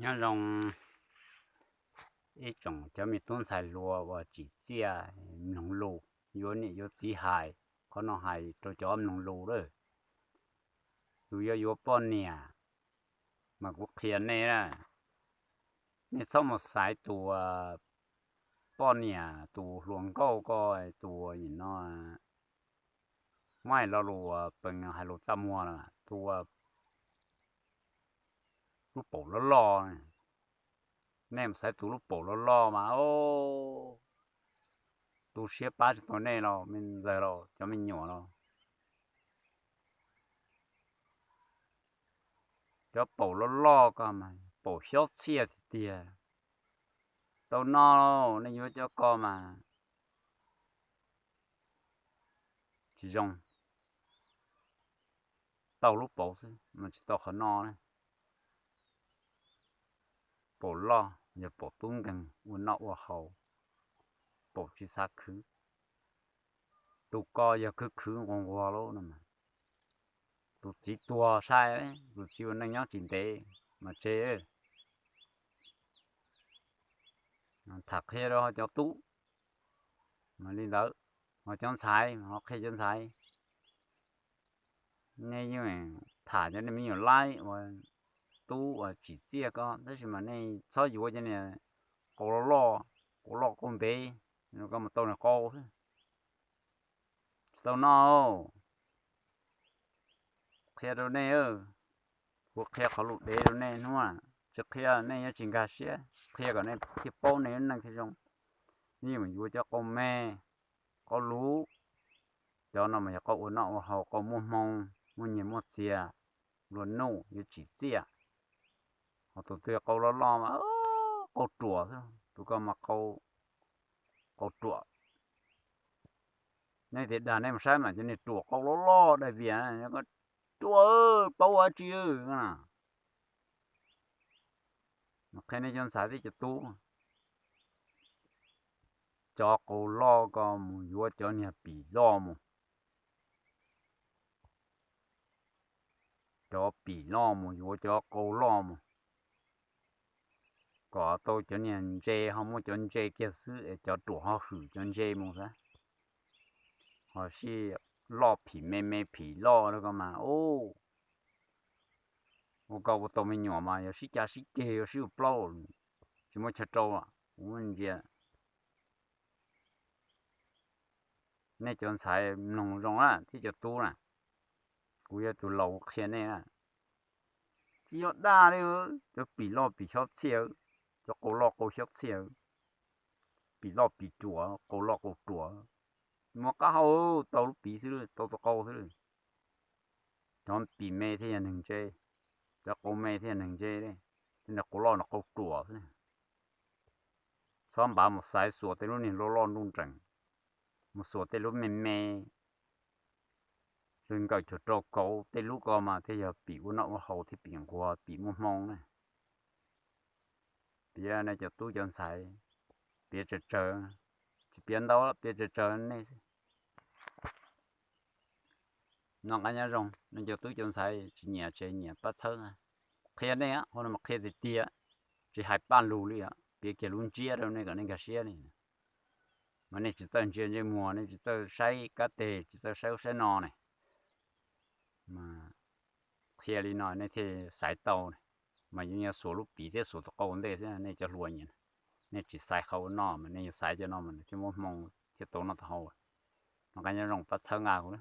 Nyob zoo ib tsoom cov me tub ntxhais hluas uas tsim txiaj mloog lus, yuav niam yuav txiv hais, qhov no hais rau cov mloog lus lawm. Tus yuav yuav poj niam mas kuv qhia nej na, nej txhob mus xaiv tus poj niam tus hluas nkauj ko, tus no, muab hais lo lus pees hais lus txaj muag na, tus lub paum loj loj. Nej mus xaiv tus lub paum loj loj mas tu siab pab tsis tau nej los me ntxawg los cov me nyuam los. Cov paum loj loj ko mas paum xyob txhiaj tiag tiag. Tau noj, nej yuav cov ko mas tsis zoo, tau lub paum xwb mas tsis tau qhov noj na. Paum loj yog paum tub nkeeg ua noj ua haus, paum tsis xav khwv. Tus ko yog khwv khwv nquag nquag lawm no, tus txiv tuag sai, tus txiv ua neej nyob tsis ntev mas tseg. Tham qhia rau ho cov tub mas li ntawd, ho cov ntxhais ho qhia cov ntxhais. Nej yeej tham cov nej me nyuam laib uas tub uas tsim txiaj ko, tab sis mas nej txhob yuav cov niag qau loj loj, qau loj qau ntev, koj mus tau niag qau xwb. Tsis tau noj. Qhia rau nej, kuv qhia qhov lus dev rau nej hnub, tsis qhia nej yuav tsis nkag siab, qhia kom nej thiaj paub nej lub neej thiaj zoo. Nej yeej mus yuav cov qau me, qau luv, cov no mas yog qau ua noj ua haus, qau muaj hmoo, muaj nyiaj muaj txiag, luag nuj yuav tsim txiaj. Ho tus twg qau loj loj mas qau ruam xwb, tus ko mas qau ruam. Nej tias dag nej mus saib mas cov niag ruam qau loj loj dai vias, ruam paub ua tsi na. Qhia nej cov ntxhais thiab cov tub, cov qau loj ko mus yuav cov niag pim loj mus. Cov pim loj mus yuav cov qau loj mus, kom tau cov niag ntse ho muab cov ntse kiag xwb es cov ruam ho hwm cov ntse mus xwb. Ho sib loj phim me me phim loj ko mas ua koj ua tau me nyuam mas yog sib cav sib ceg yuav sib ua plaub, tsis muaj chaw rau. Kuv ntsia nej cov ntxhais mloog zoo na thiab cov tub na, kuv yog tus laus qhia nej na. Tsis yog dag li, cov pim loj pim xyob txhiaj, cov qau loj qau xyob txhiaj, pim loj pim ruam, qau loj qau ruam, muaj qab hau tau lub pim xwb, tau tus qau xwb. Cov pim me thiaj yog neeg ntse, cov qau me thiaj yog neeg ntse, tej niag qau loj no qau ruam xwb. Txhob npav mus xaiv xuas tej lub niag loj loj nruj nreem, mus xuas tej lub me me, zoo nkawm cuag rau kauv, tej lub ko mas thiaj yog pim ua noj ua haus thiab pim nquag pim muaj hmoo na. Piav nej cov tub cov ntxhais, piav tsawg tsawg, tsis piav ntau, piav tsawg tsawg nej xwb. Noj qab nyob zoo nej cov tub cov ntxhais, tsis nyiam tsis nyiam pab txhawb, qhia nej, qhia tiag tiag, tsis hais paj lug li, piav kiag lub ntsiab rau nej kom nej nkag siab li. Mas nej tsis txawj ntsia ntsej muag, nej tsis txawj saib kab teg, tsis txawj saib ub saib no ne, qhia li no nej thiaj xaiv tau. Mas yuav nyias xuas lub pim thiab xuas tus qau ntej xwb, nej cov hluas nyias, nej tsis xaiv qhov ua noj mas nej yuav xaiv cov no mas nws thiaj muaj hmoo thiab tau noj tau haus. Noj qab nyob zoo pab txhawb nqa kuv.